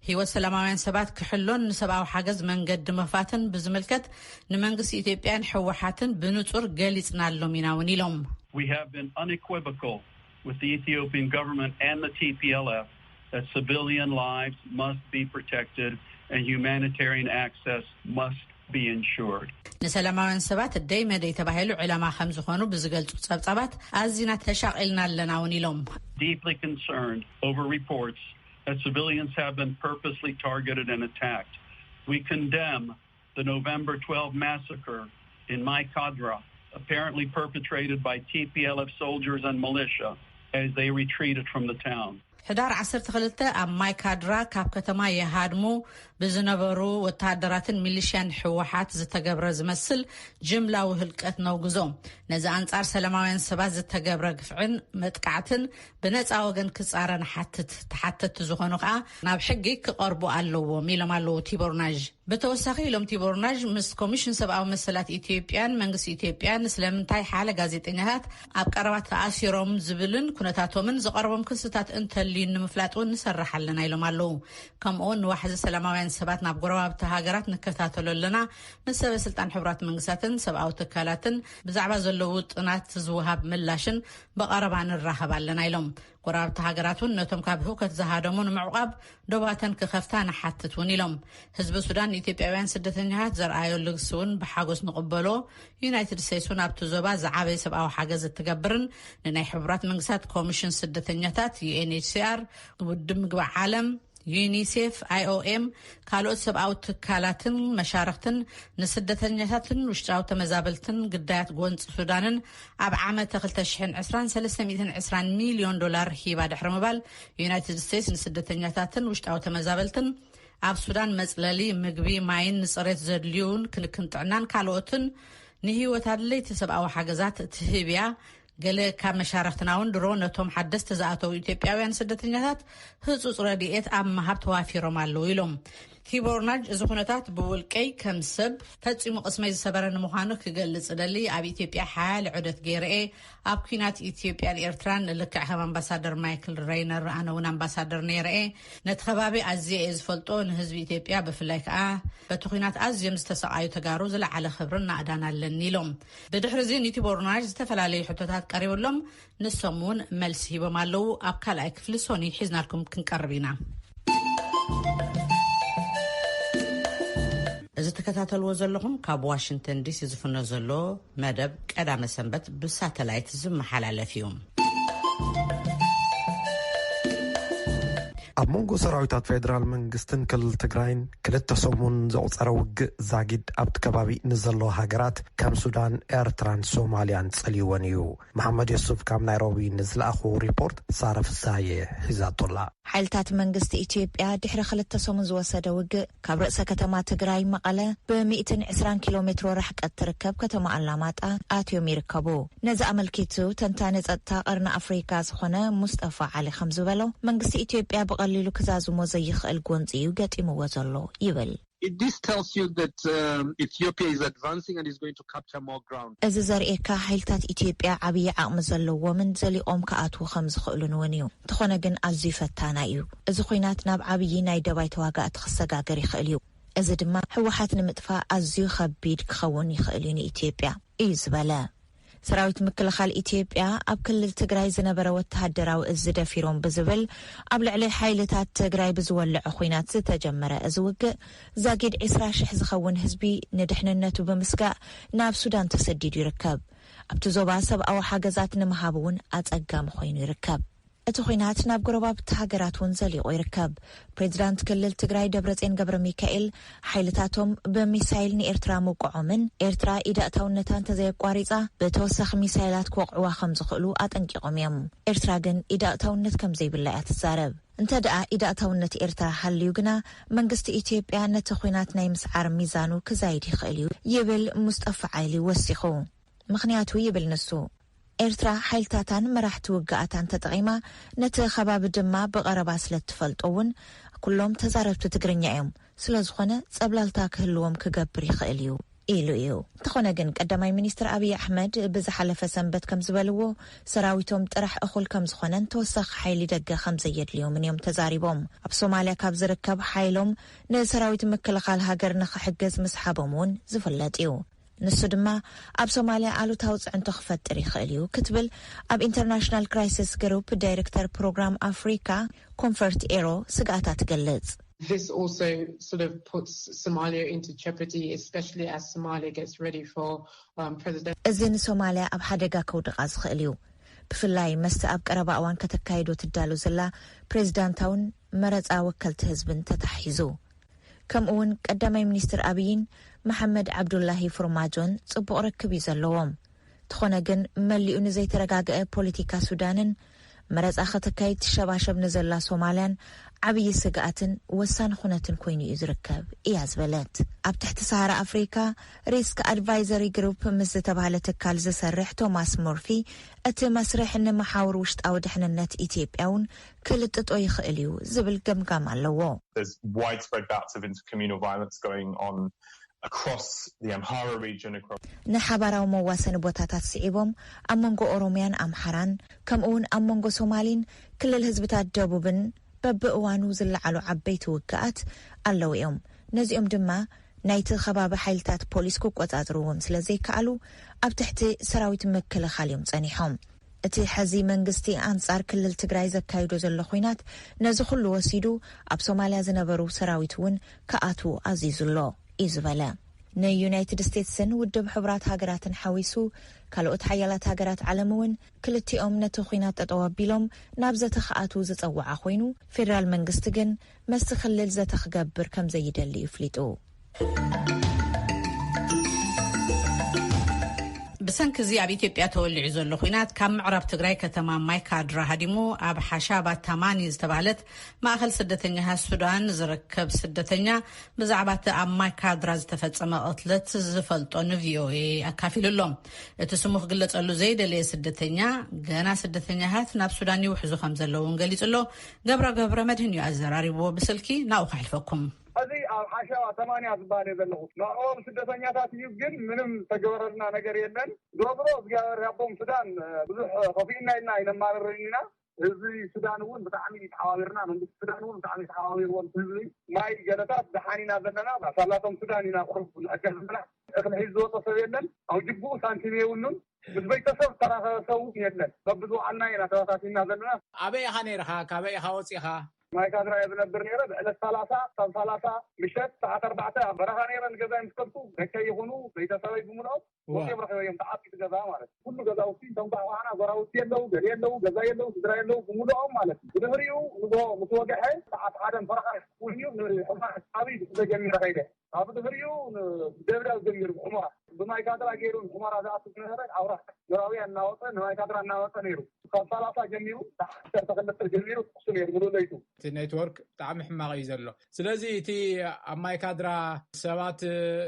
ህይወት ሰላማውያን ሰባት ክሕሎን ንሰብኣዊ ሓገዝ መንገዲ ምኽፋትን ብዝምልከት ንመንግስቲ ኢትዮጵያን ህወሓትን ብንጹር ገሊጽናሎም ኢና እውን ኢሎም። We have been unequivocal with the Ethiopian government and the T P L F that civilian lives must be protected and humanitarian access must be ensured. ንሰላማውያን ሰባት ደይ መደይ ተባሂሉ ዕላማ ከም ዝኾኑ ብዝገልጹ ጸብጻባት ኣዚና ተሻቒልና ኣለና እውን ኢሎም። Deeply concerned over reports that civilians have been purposely targeted and attacked. We condemn the November twelfth massacre in Mai Kadra, apparently perpetrated by T P L F soldiers and militia as they retreated from the town. ሕዳር ዓሰርተ ክልተ ኣብ ማይካድራ ካብ ከተማ የሃድሙ ብዝነበሩ ወተሃደራትን ሚሊሽያን ህወሓት ዝተገብረ ዝመስል ጅምላዊ ህልቀት ነውግዞ። ነዚ ኣንጻር ሰላማውያን ሰባት ዝተገብረ ግፍዕን መጥቃዕትን ብነጻ ወገን ክጻረ ንሓትት። ተሓተቲ ዝኾኑ ከኣ ናብ ሕጊ ክቐርቡ ኣለዎም ኢሎም ኣለዉ ቲቦር ናዥ። ብተወሳኺ ኢሎም ቲቦር ናዥ፣ ምስ ኮሚሽን ሰብኣዊ መሰላት ኢትዮጵያን መንግስቲ ኢትዮጵያን ስለምንታይ ሓለ ጋዜጠኛታት ኣብ ቀረባ ተኣሲሮም ዝብልን ኩነታቶምን ዝቐርቦም ክስታት እንተልዩ ንምፍላጥ እውን ንሰርሕ ኣለና ኢሎም ኣለዉ። ከምኡ እውን ንዋሕዚ ሰላማውያን ሰባት ናብ ጎረባብቲ ሃገራት ንከታተሎ ኣለና። ምስ ሰበ ስልጣን ሕቡራት መንግስታትን ሰብኣዊ ትካላትን ብዛዕባ ዘለዉ ጥናት ዝወሃብ ምላሽን ብቐረባ ንራኸብ ኣለና ኢሎም። ጎረባብቲ ሃገራት እውን ነቶም ካብ ህውከት ዝሃደሙ ንምዕቋብ ዶባተን ክኸፍታ ንሓትት እውን ኢሎም። ህዝቢ ሱዳን ንኢትዮጵያውያን ስደተኛታት ዘርኣዮ ልግሲ እውን ብሓጎስ ንቕበሎ። ዩናይትድ ስቴትስ እውን ኣብቲ ዞባ ዝዓበየ ሰብኣዊ ሓገዝ እትገብርን ንናይ ሕቡራት መንግስታት ኮሚሽን ስደተኛታት ዩኤንኤችሲኣር፣ ውድብ ምግቢ ዓለም፣ ዩኒሴፍ፣ ኣይኦኤም፣ ካልኦት ሰብኣዊ ትካላትን መሻርክትን ንስደተኛታትን ውሽጣዊ ተመዛበልትን ግዳያት ጎንፂ ሱዳንን ኣብ ዓመተ ክልተ ሽሕን ዕስራን ሰለስተ ሚእትን ዕስራን ሚልዮን ዶላር ሂባ ድሕሪ ምባል፣ ዩናይትድ ስቴትስ ንስደተኛታትን ውሽጣዊ ተመዛበልትን ኣብ ሱዳን መጽለሊ፣ ምግቢ፣ ማይን ንጽሬት ዘድልዩን ክንክን ጥዕናን ካልኦትን ንህይወት ኣድለይቲ ሰብኣዊ ሓገዛት ትህብ እያ። ገለ ካብ መሻርክትና እውን ድሮ ነቶም ሓደስቲ ዝኣተዉ ኢትዮጵያውያን ስደተኛታት ህጹጽ ረድኤት ኣብ ምሃብ ተዋፊሮም ኣለዉ ኢሎም። ቲቦር ናጅ፣ እዚ ኩነታት ብውልቀይ ከም ሰብ ፈጺሙ ቅስመይ ዝሰበረ ንምዃኑ ክገልጽ እደሊ። ኣብ ኢትዮጵያ ሓያለ ዑደት ገይረ እየ። ኣብ ኲናት ኢትዮጵያን ኤርትራን ልክዕ ከም ኣምባሳደር ማይክል ሬይነር ኣነ እውን ኣምባሳደር ነይረ እየ። ነቲ ከባቢ ኣዝየ እየ ዝፈልጦ። ንህዝቢ ኢትዮጵያ ብፍላይ ከኣ በቲ ኲናት ኣዝዮም ዝተሰቓዩ ተጋሩ ዝለዓለ ክብርን ናእዳን ኣለኒ ኢሎም። ብድሕሪ እዚ ንቲቦር ናጅ ዝተፈላለዩ ሕቶታት ቀሪብሎም፣ ንሶም እውን መልሲ ሂቦም ኣለዉ። ኣብ ካልኣይ ክፍሊ ሶኒ ሒዝናልኩም ክንቀርብ ኢና። እዚ ትከታተልዎ ዘለኹም ካብ ዋሽንግተን ዲሲ ዝፍኖ ዘሎ መደብ ቀዳመ ሰንበት ብሳተላይት ዝመሓላለፍ እዩ። ኣብ መንጎ ሰራዊታት ፌደራል መንግስትን ክልል ትግራይን ክልተ ሰሙን ዘቑጸረ ውግእ ዛጊድ ኣብቲ ከባቢ ንዘለዋ ሃገራት ከም ሱዳን፣ ኤርትራን ሶማልያን ጸልይወን እዩ። መሓመድ የሱፍ ካብ ናይሮቢ ንዝለኣኹ ሪፖርት ሳረ ፍሳየ ሒዛቶላ። ሓይልታት መንግስቲ ኢትዮጵያ ድሕሪ ክልተ ሰሙን ዝወሰደ ውግእ ካብ ርእሰ ከተማ ትግራይ መቐለ ብሚእትን ዕስራን ኪሎ ሜትሮ ርሕቀት ትርከብ ከተማ ኣላማጣ ኣትዮም ይርከቡ። ነዚ ኣመልኪቱ ተንታኒ ጸጥታ ቀርኒ ኣፍሪካ ዝኾነ ሙስጠፋ ዓሊ ከም ዝበሎ መንግስቲ ኢትዮጵያ ብቐሊሉ ክዛዝሞ ዘይኽእል ጎንፂ እዩ ገጢምዎ ዘሎ ይብል። It, this tells you that um, Ethiopia is advancing and is going to capture more ground. እዚ ዘርእየካ ሓይልታት ኢትዮጵያ ዓብዪ ዓቕሚ ዘለዎምን ዘሊቖም ክኣትዉ ከም ዝኽእሉን እውን እዩ። እንተኾነ ግን ኣዝዩ ፈታናይ እዩ። እዚ ኲናት ናብ ዓብዪ ናይ ደባይ ተዋጋእቲ ክሰጋገር ይኽእል እዩ። እዚ ድማ ህወሓት ንምጥፋእ ኣዝዩ ከቢድ ክኸውን ይኽእል እዩ ንኢትዮጵያ እዩ ዝበለ። ሰራዊት ምክልኻል ኢትዮጵያ ኣብ ክልል ትግራይ ዝነበረ ወተሃደራዊ እዚ ደፊሮም ብዝብል ኣብ ልዕሊ ሓይልታት ትግራይ ብዝወለዐ ኹናት ዝተጀመረ እዚ ውግእ ዛጊድ ዕስራ ሽሕ ዝኸውን ህዝቢ ንድሕንነቱ ብምስጋእ ናብ ሱዳን ተሰዲዱ ይርከብ። ኣብቲ ዞባ ሰብኣዊ ሓገዛት ንምሃብ እውን ኣጸጋሚ ኮይኑ ይርከብ። እቲ ኹናት ናብ ጎረባብቲ ሃገራት እውን ዘሊቑ ይርከብ። ፕሬዚዳንት ክልል ትግራይ ደብረጼን ገብረ ሚካኤል ሓይልታቶም ብሚሳይል ንኤርትራ ምውቅዖምን ኤርትራ ኢዳእታውነታ እንተዘየቋሪጻ ብተወሳኺ ሚሳይላት ክወቕዕዋ ከም ዝኽእሉ ኣጠንቂቖም እዮም። ኤርትራ ግን ኢዳእታውነት ከም ዘይብላ እያ ትዛረብ። እንተ ደኣ ኢዳእታውነት ኤርትራ ሃልዩ ግና መንግስቲ ኢትዮጵያ ነቲ ኹናት ናይ ምስዓር ሚዛኑ ክዛይድ ይኽእል እዩ ይብል ሙስጠፋ ዓይሊ ወሲኹ። ምኽንያቱ ይብል ንሱ፣ ኤርትራ ሓይልታታን መራሕቲ ውግኣታን ተጠቒማ ነቲ ከባቢ ድማ ብቐረባ ስለ እትፈልጦ እውን ኩሎም ተዛረብቲ ትግርኛ እዮም። ስለ ዝኾነ ጸብላልታ ክህልዎም ክገብር ይኽእል እዩ ኢሉ እዩ። እንተኾነ ግን ቀዳማይ ሚኒስትር ኣብይ ኣሕመድ ብዝሓለፈ ሰንበት ከም ዝበልዎ ሰራዊቶም ጥራሕ እኹል ከም ዝኾነን ተወሳኺ ሓይሊ ደገ ከም ዘየድልዮምን እዮም ተዛሪቦም። ኣብ ሶማልያ ካብ ዝርከብ ሓይሎም ንሰራዊት ምክልኻል ሃገር ንኽሕግዝ ምስሓቦም እውን ዝፍለጥ እዩ። ንሱ ድማ ኣብ ሶማልያ ኣሉታዊ ጽዕንቶ ክፈጥር ይኽእል እዩ ክትብል ኣብ ኢንተርናሽናል ክራይሲስ ግሩፕ ዳይሬክተር ፕሮግራም ኣፍሪካ ኮንፈርት ኤሮ ስግኣታ ትገልጽ። This also sort of puts Somalia into jeopardy, especially as Somalia gets ready for um, president. እዚ ንሶማልያ ኣብ ሓደጋ ከውድቓ ዝኽእል እዩ፣ ብፍላይ መስተ ኣብ ቀረባ እዋን ከተካይዶ ትዳሎ ዘላ ፕሬዚዳንታውን መረፃ ወከልቲ ህዝብን ተታሒዙ። ከምኡ እውን ቀዳማይ ሚኒስትር ኣብይን መሓመድ ዓብዱላሂ ፎርማጆን ጽቡቕ ርክብ እዩ ዘለዎም። እንተኾነ ግን መሊኡ ንዘይተረጋገአ ፖለቲካ ሱዳንን መረጻ ከተካይድ ትሸባሸብ ንዘላ ሶማልያን ዓብዪ ስግኣትን ወሳኒ ኩነትን ኮይኑ እዩ ዝርከብ እያ ዝበለት። ኣብ ትሕቲ ሰሃራ ኣፍሪካ ሪስክ ኣድቫይዘሪ ግሩፕ ምስ ዝተባህለ ትካል ዝሰርሕ ቶማስ ሞርፊ፣ እቲ መስርሕ ንመሓውር ውሽጣዊ ድሕንነት ኢትዮጵያ እውን ክልጥጦ ይኽእል እዩ ዝብል ገምጋም ኣለዎ። There's widespread bouts of intercommunal violence going on across the Amhara region, across ንሓባራዊ መዋሰኒ ቦታታት ስዒቦም ኣብ መንጎ ኦሮሚያን ኣምሓራን ከምኡ እውን ኣብ መንጎ ሶማሊን ክልል ህዝብታት ደቡብን በብእዋኑ ዝለዓሉ ዓበይቲ ውግኣት ኣለዉ እዮም። ነዚኦም ድማ ናይቲ ከባቢ ሓይልታት ፖሊስ ክቆጻጽርዎም ስለ ዘይከኣሉ ኣብ ትሕቲ ሰራዊት ምክልኻል እዮም ጸኒሖም። እቲ ሕዚ መንግስቲ ኣንጻር ክልል ትግራይ ዘካይዶ ዘሎ ኹናት ነዚ ኩሉ ወሲዱ ኣብ ሶማልያ ዝነበሩ ሰራዊት እውን ክኣትዉ ኣዚዙ ኣሎ እዩ ዝበለ። ንዩናይትድ ስቴትስን ውድብ ሕቡራት ሃገራትን ሓዊሱ ካልኦት ሓያላት ሃገራት ዓለም እውን ክልቲኦም ነቲ ኹናት ጠጠው ኣቢሎም ናብ ዘተ ክኣትዉ ዝጸውዓ ኮይኑ፣ ፌደራል መንግስቲ ግን መስቲ ክልል ዘተ ክገብር ከም ዘይደሊ እዩ ፍሊጡ። ብሰንኪ እዚ ኣብ ኢትዮጵያ ተወሊዑ ዘሎ ኹናት ካብ ምዕራብ ትግራይ ከተማ ማይካድራ ሃዲሙ ኣብ ሓሻባ ታማኒ ዝተባህለት ማእኸል ስደተኛታት ሱዳን ዝርከብ ስደተኛ ብዛዕባ እቲ ኣብ ማይካድራ ዝተፈጸመ ቅትለት ዝፈልጦ ንቪኦኤ ኣካፊሉ ኣሎ። እቲ ስሙ ክግለጸሉ ዘይደለየ ስደተኛ ገና ስደተኛታት ናብ ሱዳን ይውሕዙ ከም ዘለዉ እውን ገሊጹ ኣሎ። ገብረ ገብረ መድህን እዩ ኣዘራሪብዎ ብስልኪ ናብኡ ከሕልፈኩም። እዚ ኣብ ሓሻባ ተማንያ ዝበሃል እየ ዘለኹ። ንዕኦም ስደተኛታት እዩ፣ ግን ምንም ተገበረልና ነገር የለን። ዞሮ ዞሮ እግዚኣብሔር ያቦም ሱዳን ብዙሕ ከፊእና ኢልና ኣይነማርርን ኢና። ህዝቢ ሱዳን እውን ብጣዕሚ ተሓባቢርና፣ መንግስቲ ሱዳን እውን ብጣዕሚ ተሓባቢርዎም። ህዝቢ ማይ ገለታት ደሓን ኢና ዘለና፣ ሳላቶም ሱዳን ኢና ቁሩብ ንዕገስ ዘለና። እኽሊ ሒዙ ዝወፀ ሰብ የለን፣ ኣብ ጅቡኡ ሳንቲም የብሉን። ምስ ቤተሰብ ዝተራኸበ ሰብ እውን የለን። በብዝወዓልና ኢና ተበታቲንና ዘለና። ኣበይ ኢኻ ነይርኻ? ካበይ ኢኻ ወፂኻ? ማይ ካድራ እየ ዝነብር ነይረ። ብዕለት ሰላሳ፣ ሳብ ሰላሳ ምሸት ሰዓት ኣርባዕተ ኣብ በረኻ ነይረ። ንገዛይ ምስ ከድኩ ደቀይ ይኹኑ ቤተሰበይ ብምልኦም ወ- ወፂኦም ረኺበዮም። ተዓፂ ገዛ ማለት እዩ። ኩሉ ገዛውቲ፣ እቶም ኳዕኳዕና፣ ጎራውቲ የለዉ፣ ገለ የለዉ፣ ገዛ የለዉ፣ ስድራ የለዉ፣ ብምልኦም ማለት እዩ። ብድሕሪኡ ንጎ ምስ ወግሐ ሰዓት ሓደ ፈረኻ እውን እዩ፣ ንሕማም ዓብዪ ተጀሚረ ከይደ። ኣብ ድሕሪኡ ደብዳብ ጀሚሩ ብሑመራ፣ ብማይ ካድራ ገይሩ ንሑመራ ዝኣቱ ዝነበረ ኣውራ ዶራውያ እናወፀ ንማይ ካድራ እናወፀ ነይሩ። ካብ ሰላሳ ጀሚሩ፣ ዓሰርተ ክልተ ጀሚሩ ትኩሱ ነይሩ ሙሉእ ለይቱ። እቲ ኔትወርክ ብጣዕሚ ሕማቕ እዩ ዘሎ። ስለዚ እቲ ኣብ ማይ ካድራ ሰባት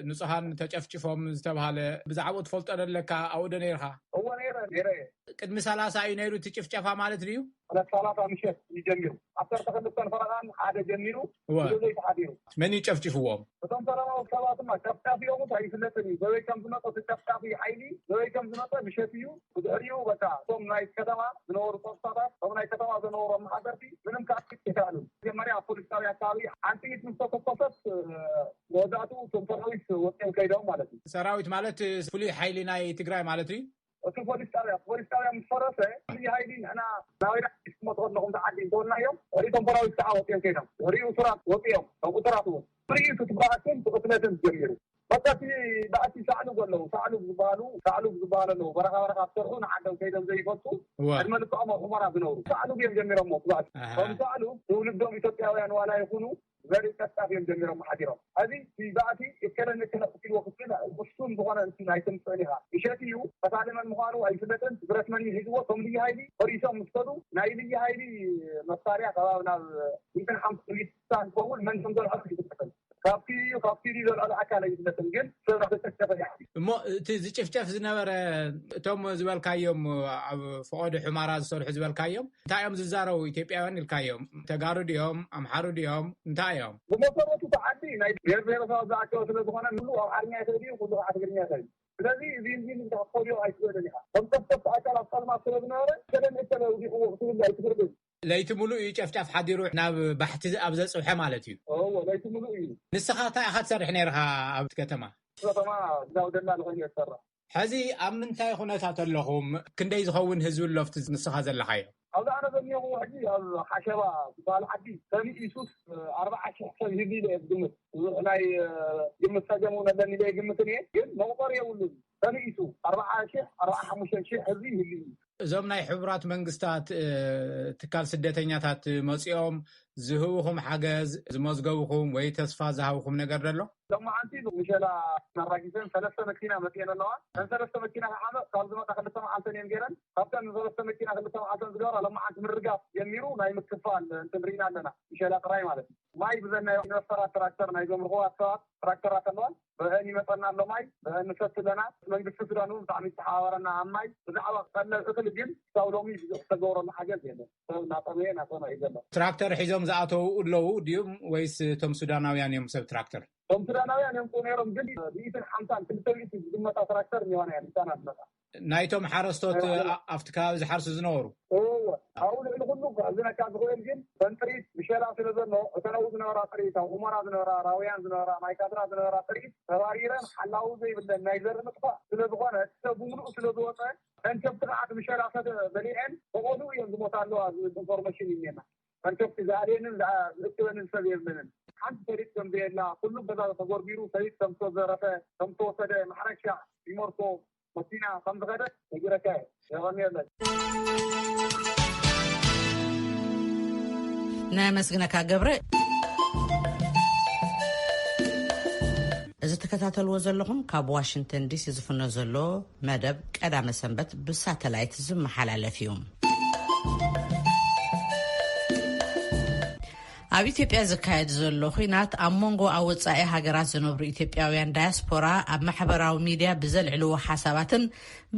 ንጹሃን ተጨፍጭፎም ዝተባሃለ ብዛዕባኡ ትፈልጦ ዶ ኣለካ? ኣብኡ ዶ ነይርካ? እወ ነይረ፣ ነይረ እየ። ቅድሚ ሰላሳ እዩ ነይሩ እቲ ጭፍጨፋ ማለት ድዩ? ዕለት ሰላሳ ምሸት እዩ ጀሚሩ። ዓሰርተ ክልተን ፈረቓን ሓደ ጀሚሩ እወ። ብዙ ዘይተሓዲሩ። መን እዩ ጨፍጭፍዎም? እቶም ሰላማዊ ሰባት ድማ ጨፍጫፊኦም ኣይፍለጥን እዩ። በበይ ከም ዝመፀ እቲ ጨፍጫፊ ሓይሊ በበይ ከም ዝመፀ ምሸት እዩ። ብድሕሪኡ በቃ እቶም ናይ ከተማ ዝነበሩ ፀጥታታት፣ እቶም ናይ ከተማ ዝነበሩ ኣመሓደርቲ ምንም ክኣክል ይከኣሉ። መጀመርያ ኣብ ፖሊስ ጣብያ ኣካባቢ ሓንቲ ጥይት ምስ ተተኮሰት፣ መወዳእቱ እቶም ሰራዊት ወፂኦም ከይዶም ማለት እዩ። ሰራዊት ማለት ፍሉይ ሓይሊ ናይ ትግራይ ማለት እዩ? እቲ ፖሊስ ጣብያ፣ ፖሊስ ጣብያ ምስ ፈረሰ፣ ፍሉይ ሓይሊ ንሕና ናበይና ክትመፁ ከለኹም ተዓዲ እንተበልናዮም፣ ወዲቶም ሰራዊት ከዓ ወፂኦም ከይዶም። ወዲኡ እሱራት ወፂኦም፣ እቶም እሱራት እውን። ትርኢት እቲ ባእስን እቲ ቅትለትን ጀሚሩ። በቃ እቲ ባእሲ ሳዕሉግ ኣለዉ፣ ሳዕሉግ ዝበሃሉ፣ ሳዕሉግ ዝበሃሉ ኣለዉ። በረኻ በረኻ ዝሰርሑ ንዓዶም ከይዶም ዘይፈልጡ፣ እወ። ዕድመ ልክዖም ኣብ ሑመራ ዝነብሩ። ሳዕሉግ እዮም ጀሚሮሞ እቲ ባእሲ። ኣሃ። እቶም ሳዕሉግ ትውልዶም ኢትዮጵያውያን ዋላ ይኹኑ፣ ዘርኢ ጨፍጫፍ እዮም ጀሚሮም ሓዲሮም። ሕዚ እቲ ባእሲ እከለን እከለ ቀቲልዎ ክትብል ውሱን ዝኾነ እንትን ኣይተምፅእን ኢኻ። ምሸት እዩ፣ ቀታሊ መን ምዃኑ ኣይፍለጥን። ብረት መን እዩ ሒዝዎ? እቶም ልዩ ሓይሊ ፈሪሶም ምስ ከዱ፣ ናይ ልዩ ሓይሊ መሳርያ ከባቢ ናብ ሚእትን ሓምሳን ሊትር ዝኸውን መን ከም ዘልዐሉ ኣይፍለጥን። ካብቲ እዩ፣ ካብቲ ድዩ ዘልዐሉ ኣካል ኣይፍለጥን፣ ግን ሰብ እናተጨፍጨፈ እዩ። እሞ እቲ ዝጭፍጨፍ ዝነበረ እቶም ዝበልካዮም ኣብ ፈቐዶ ሑመራ ዝሰርሑ ዝበልካዮም እንታይ እዮም ዝዛረቡ? ኢትዮጵያውያን ኢልካዮም፣ ተጋሩ ድዮም? ኣምሓሩ ድዮም? እንታይ እዮም? ብመሰረቱ እቲ ዓዲ ናይ ብሔር ብሔረሰባት ዝኣከበ ስለ ዝኾነ፣ ኩሉ ኣምሓርኛ ይኽእል እዩ፣ ኩሉ ከዓ ትግርኛ ይኽእል እዩ። ስለዚ እዚ፣ እዚ ንግዲ ክትኸድዮ ኣይትኽእልን ኢኻ። ከም ጨፍጨፍቲ ኣካል ኣብ ጸልማት ስለ ዝነበረ፣ ገለ ንእከለ ውዲቕዎ ክትብል ኣይትኽእልን። ለይቲ ሙሉእ እዩ ጨፍጫፍ ሓዲሩ ናብ ባሕቲ ኣብ ዘጽብሐ ማለት እዩ። እወ፣ ለይቲ ሙሉእ እዩ። ንስኻ እንታይ ኢኻ ትሰርሕ ነይርኻ ኣብቲ ከተማ? ከተማ ዳው ደላል ኮይኑ እየ ዝሰርሕ። ሕዚ ኣብ ምንታይ ኩነታት ኣለኹም? ክንደይ ዝኸውን ህዝቢ ኣሎ ኣብቲ ንስኻ ዘለኻዮ? ኣብዚ ኣነ ዘለኹ ሕጂ ኣብ ሓሸባ ዝበሃል ዓዲ ሰሚኢሱስ ኣርባዓ ሽሕ ሰብ ይህሉ ኢለ እየ ዝግምት። ብዙሕ ናይ፣ እ፣ ግምት ጸገም እውን ኣለኒ ኢለ ይግምትን እየ፣ ግን መቑጸሪ የብሉን። ሰሚኢሱ ኣርባዓ ሽሕ፣ ኣርባዓ ሓሙሽተ ሽሕ ህዝቢ ይህሉ እዩ። እዞም ናይ ሕቡራት መንግስታት፣ እ፣ ትካል ስደተኛታት መጺኦም ዝህቡኹም ሓገዝ፣ ዝመዝገቡኹም ወይ ተስፋ ዝሃቡኹም ነገር ዶ ኣሎ? ሎማዓንቲ ምሸላ ኣራጊፈን ሰለስተ መኪና መጺኤን ኣለዋ። እተን ሰለስተ መኪና ከዓ ካብ ዝመጣ ክልተ መዓልተን እየን ገይረን። ካብተን ሰለስተ መኪና ክልተ መዓልተን ዝገበራ ሎማዓንቲ ምርጋፍ ጀሚሩ ናይ ምክፋል እንትን ርኢና ኣለና። ይሸላ ጥራይ ማለት እዩ። ማይ ብዘናይ ኢንቨስተራት ትራክተር ናይ ዘምርኽዋ ሰባት ትራክተራት ኣለዋን ብአን ይመፀና ኣሎ ማይ ብአን ንሰቲ ኣለና። መንግስቲ ሱዳን እውን ብጣዕሚ ዝተሓባበረና ኣብ ማይ። ብዛዕባ ቀለብ እኽሊ ግን ክሳብ ሎሚ ዝተገብረሉ ሓገዝ የለን። ሰብ እናጠመየ እናጠመ እዩ ዘሎ። ትራክተር ሒዞም ዝኣተዉ ኣለዉ ድዩም ወይስ እቶም ሱዳናውያን እዮም ሰብ ትራክተር? እቶም ሱዳናውያን እዮም ነይሮም፣ ግን ብኢትን ሓምሳን ክልተ ሚእቲ ዝግመታ ትራክተር እኒሆና እያ ንሳና ዝመጣ። ናይቶም ሓረስቶት ኣብቲ ከባቢ ዝሓርሱ ዝነበሩ? እወ፣ ኣብኡ ልዕሊ ኩሉ ክሕዝነካ ዝኽእል ግን በን ጥሪት ብሸላ ስለ ዘሎ እተን ኣብኡ ዝነበራ ጥሪት ኣብ ኡመራ ዝነበራ ራውያን ዝነበራ ማይካድራ ዝነበራ ጥሪት ተባሪረን ሓላዊ ዘይብለን ናይ ዘርኢ ምጥፋእ ስለ ዝኾነ ሰብ ብምሉእ ስለ ዝወፀ እተን ከብቲ ከዓ ብሸላ ሰተ በሊዐን ብቆልኡ እዮም ዝሞታ ኣለዋ ዝብል ኢንፎርሜሽን እዩ እኒኤና። እተን ከብቲ ዝኣልየንን ዝእክበንን ሰብ የብለንን። ሓንቲ ሰሊጥ ከም ዘየላ ኩሉ ገዛ ተጎርቢሩ ሰሊጥ ከም ዝተዘረፈ ከም ዝተወሰደ ማሕረሻ ቢሞርኮ መኪና ከም ዝኸደ ነጊረካ እየ። የቐንየለይ። ነመስግነካ ገብረ። እዚ ትከታተልዎ ዘለኹም ካብ ዋሽንግተን ዲሲ ዝፍኖ ዘሎ መደብ ቀዳመ ሰንበት ብሳተላይት ዝመሓላለፍ እዩ። ኣብ ኢትዮጵያ ዝካየድ ዘሎ ኹናት ኣብ መንጎ ኣብ ወጻኢ ሃገራት ዝነብሩ ኢትዮጵያውያን ዳያስፖራ ኣብ ማሕበራዊ ሚድያ ብዘልዕልዎ ሓሳባትን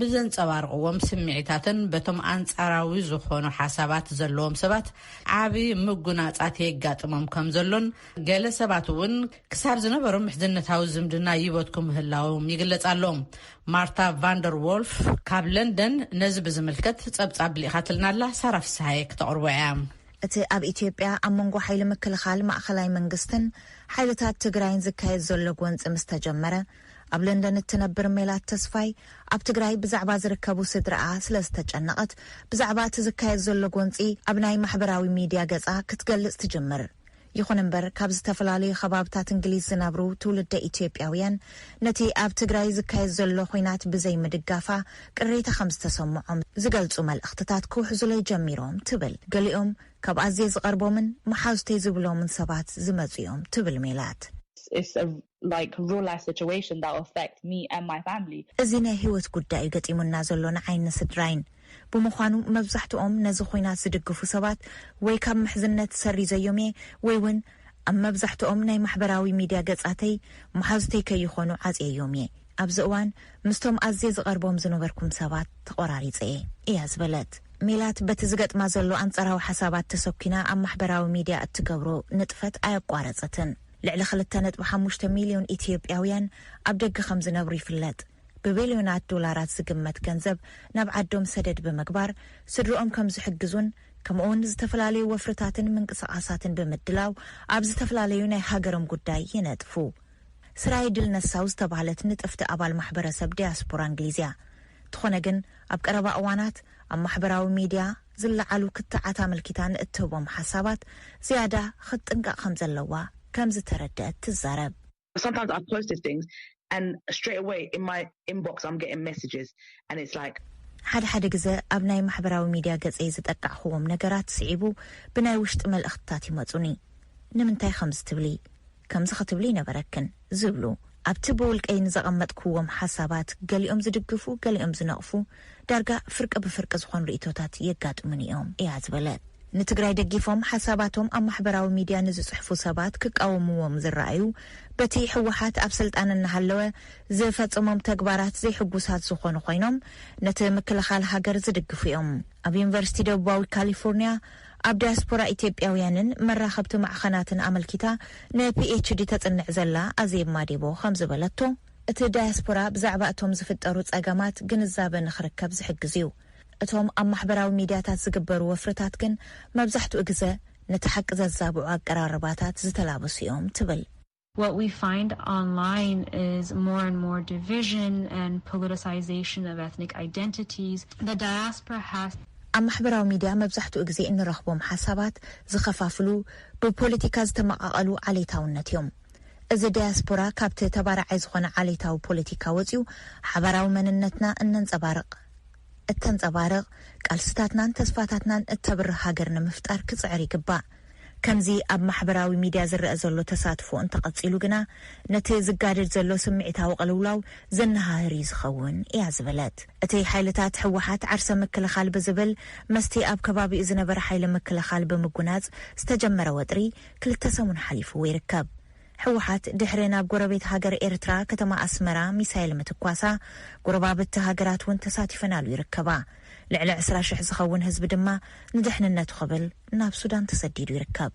ብዘንጸባርቕዎም ስምዒታትን በቶም ኣንጻራዊ ዝኾኑ ሓሳባት ዘለዎም ሰባት ዓቢ ምጉናጻት የጋጥሞም ከም ዘሎን ገለ ሰባት እውን ክሳብ ዝነበሮም ምሕዝነታዊ ዝምድና ይበትኩ ምህላዎም ይግለጽ ኣሎ። ማርታ ቫንደር ዎልፍ ካብ ለንደን ነዚ ብዝምልከት ጸብጻብ ልኢኻትልና ኣላ። ሳራ ፍስሃየ ክተቕርቦ እያ። እቲ ኣብ ኢትዮጵያ ኣብ መንጎ ሓይሊ ምክልኻል ማእኸላይ መንግስትን ሓይልታት ትግራይን ዝካየድ ዘሎ ጎንፂ ምስ ተጀመረ ኣብ ለንደን እትነብር ሜላት ተስፋይ ኣብ ትግራይ ብዛዕባ ዝርከቡ ስድራኣ ስለ ዝተጨነቐት ብዛዕባ እቲ ዝካየድ ዘሎ ጎንፂ ኣብ ናይ ማሕበራዊ ሚድያ ገፃ ክትገልፅ ትጅምር። ይኹን እምበር ካብ ዝተፈላለዩ ከባብታት እንግሊዝ ዝነብሩ ትውልደ ኢትዮጵያውያን ነቲ ኣብ ትግራይ ዝካየድ ዘሎ ኹናት ብዘይ ምድጋፋ ቅሬታ ከም ዝተሰምዖም ዝገልፁ መልእኽትታት ክውሕዙለይ ጀሚሮም ትብል። ገሊኦም ካብ ኣዝየ ዝቐርቦምን መሓዙተይ ዝብሎምን ሰባት ዝመፁ እዮም ትብል ሜላት። It's a like real life situation that will affect me and my family. እዚ ናይ ህይወት ጉዳይ እዩ ገጢሙና ዘሎ ንዓይን ንስድራይን። ብምዃኑ መብዛሕትኦም ነዚ ኹናት ዝድግፉ ሰባት ወይ ካብ ምሕዝነት ሰሪዘዮም እየ ወይ እውን ኣብ መብዛሕትኦም ናይ ማሕበራዊ ሚድያ ገፃተይ መሓዙተይ ከይኾኑ ዓፅየዮም እየ። ኣብዚ እዋን ምስቶም ኣዝየ ዝቐርቦም ዝነበርኩም ሰባት ተቖራሪፀ እየ እያ ዝበለት። ሜላት በቲ ዝገጥማ ዘሎ ኣንጻራዊ ሓሳባት ተሰኪና ኣብ ማሕበራዊ ሚድያ እትገብሮ ንጥፈት ኣየቋረጸትን። ልዕሊ ክልተ ነጥቢ ሓሙሽተ ሚልዮን ኢትዮጵያውያን ኣብ ደገ ከም ዝነብሩ ይፍለጥ። ብቢልዮናት ዶላራት ዝግመት ገንዘብ ናብ ዓዶም ሰደድ ብምግባር ስድርኦም ከም ዝሕግዙን ከምኡውን ዝተፈላለዩ ወፍርታትን ምንቅስቓሳትን ብምድላው ኣብ ዝተፈላለዩ ናይ ሃገሮም ጉዳይ ይነጥፉ። ስራይ ድል ነሳው ዝተባህለት ንጥፍቲ ኣባል ማሕበረሰብ ዲያስፖራ እንግሊዝ እያ። እንተኾነ ግን ኣብ ቀረባ እዋናት ኣብ ማሕበራዊ ሚድያ ዝለዓሉ ክትዓት ኣመልኪታ ንእትህቦም ሓሳባት ዝያዳ ክትጥንቀቕ ከም ዘለዋ ከም ዝተረደአት ትዛረብ። Sometimes I post these things and straight away in my inbox I'm getting messages and it's like ሓደ ሓደ ግዘ ኣብ ናይ ማሕበራዊ ሚድያ ገፀይ ዝጠቃዕኽዎም ነገራት ስዒቡ ብናይ ውሽጢ መልእኽትታት ይመፁኒ። ንምንታይ ከምዚ ትብሊ? ከምዚ ክትብሊ ይነበረክን ዝብሉ ኣብቲ ብውልቀይ ንዘቐመጥክዎም ሓሳባት ገሊኦም ዝድግፉ ገሊኦም ዝነቕፉ ዳርጋ ፍርቂ ብፍርቂ ዝኾኑ ርእቶታት የጋጥሙኒ እዮም እያ ዝበለት። ንትግራይ ደጊፎም ሓሳባቶም ኣብ ማሕበራዊ ሚድያ ንዝፅሕፉ ሰባት ክቃወምዎም ዝረኣዩ በቲ ህወሓት ኣብ ስልጣን እናሃለወ ዝፈፀሞም ተግባራት ዘይሕጉሳት ዝኾኑ ኮይኖም ነቲ ምክልኻል ሃገር ዝድግፉ እዮም። ኣብ ዩኒቨርሲቲ ደቡባዊ ካሊፎርኒያ ኣብ ዲያስፖራ ኢትዮጵያውያንን መራኸብቲ ማዕኸናትን ኣመልኪታ ንፒኤችዲ ተፅንዕ ዘላ ኣዜብ ማዴቦ ከም ዝበለቶ እቲ ዳያስፖራ ብዛዕባ እቶም ዝፍጠሩ ፀገማት ግንዛበ ንኽርከብ ዝሕግዝ እዩ። እቶም ኣብ ማሕበራዊ ሚድያታት ዝግበሩ ወፍርታት ግን መብዛሕትኡ ግዘ ነቲ ሓቂ ዘዛብዑ ኣቀራርባታት ዝተላበሱ እዮም ትብል። What we find online is more and more division and politicization of ethnic identities. The diaspora has ኣብ ማሕበራዊ ሚድያ መብዛሕትኡ ግዜ እንረኽቦም ሓሳባት ዝኸፋፍሉ ብፖለቲካ ዝተመቓቐሉ ዓሌታውነት እዮም። እዚ ዳያስፖራ ካብቲ ተባራዓይ ዝኾነ ዓሌታዊ ፖለቲካ ወፂኡ ሓባራዊ መንነትና እነንፀባርቕ እተንፀባርቕ ቃልስታትናን ተስፋታትናን እተብርህ ሃገር ንምፍጣር ክፅዕር ይግባእ። ከምዚ ኣብ ማሕበራዊ ሚድያ ዝረአ ዘሎ ተሳትፎ እንተቐጺሉ ግና፣ ነቲ ዝጋደድ ዘሎ ስምዒታዊ ቅልውላው ዘነሃህር እዩ ዝኸውን እያ ዝበለት። እቲ ሓይልታት ህወሓት ዓርሰ ምክልኻል ብዝብል መስቲ ኣብ ከባቢኡ ዝነበረ ሓይሊ ምክልኻል ብምጉናጽ ዝተጀመረ ወጥሪ ክልተ ሰሙን ሓሊፍዎ ይርከብ። ህወሓት ድሕሪ ናብ ጎረቤት ሃገር ኤርትራ ከተማ ኣስመራ ሚሳይል ምትኳሳ፣ ጎረባብቲ ሃገራት እውን ተሳቲፈናሉ ይርከባ። ልዕሊ ዕስራ ሽሕ ዝኸውን ህዝቢ ድማ ንድሕንነቱ ክብል ናብ ሱዳን ተሰዲዱ ይርከብ።